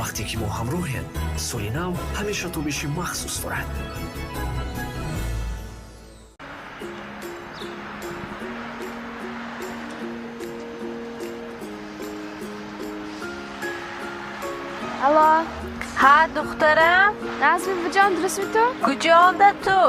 Вақте ки мо ҳамроҳем, соли нав ҳамеша тобиши махсус дорад. Алло. Ҳа, духтарам. Назми буҷон, дурустми ту? Куҷонда ту?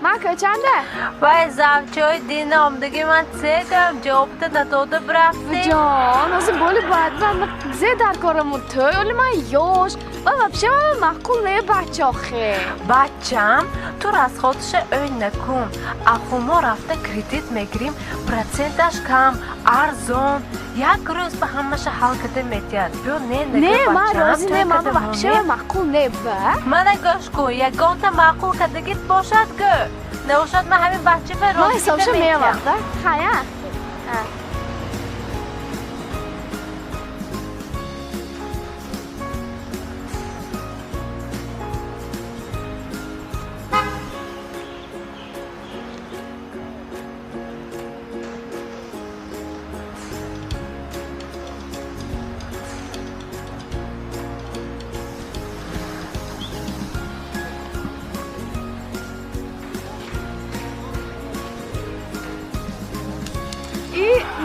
Ман кӯчанда. Вай, завчои дина омдаги, ман цегам ҷавобта надода бирафтӣ. Буҷон, ҳозир боли бояд ман зе дар кораму тӯй, оли ман ёш ва вообще ман маъқул не бача охе. Бачам, ту расходша ӯй накун. Аху мо рафта кредит мегирим, проценташ кам, арзон. Як рӯз ба ҳамаша ҳал карда метиҳад. Биё, не. Не, ман розӣ не, ман вообще маъқул не ба. Мана гӯш кун, ягонта маъқул кардагит бошад, гӯ. Набошад, ман ҳамин бача ба Ман ҳисобша меоварда. Хая.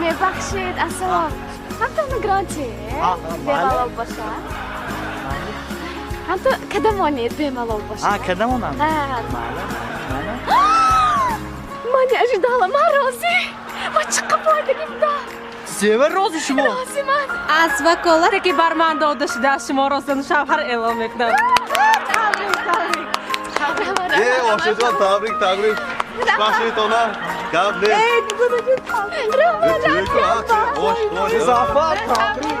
Мебахшед, ассалом. Ҳамтони грончи бемалол бошад. Ҳамто кадамонед, бемалол бошад. Кадамонам? Ман не ожидала, ман розӣ. Ман чиққа бойдагимда. Зева розӣ шумо? Розӣ ман. Аз ваколате ки бар ман дода шудааст, шуморо зану шавҳар эълон мекунам. Табрик, табрик. Э, ошиҷон, табрик, табрик. Хушбахт она. Гап нест. Музаффар, табрик.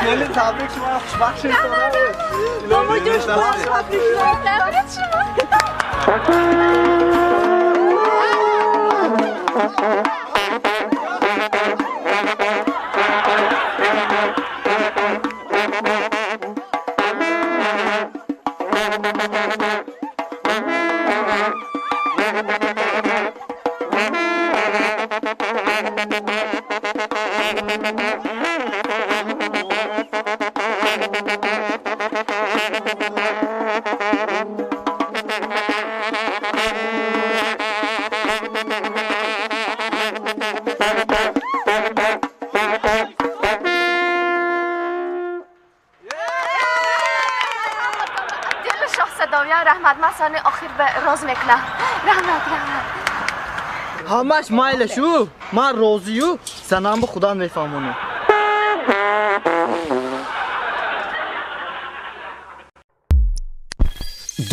Келин, табрик, шумо хушбахт шудед. Бобоҷон, Табрик шумо. Раҳмат, ман сони охир ба роз мекунам. Раҳмат, раҳмат. Ҳамаш майла шу, ман розию, занам ба худам мефаҳмонам.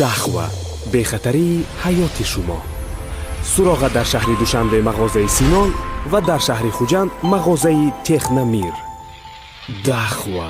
Дахва, бехатарии ҳаёти шумо. Суроға дар шаҳри Душанбе, мағозаи Синон, ва дар шаҳри Хуҷанд, мағозаи Техномир. Дахва.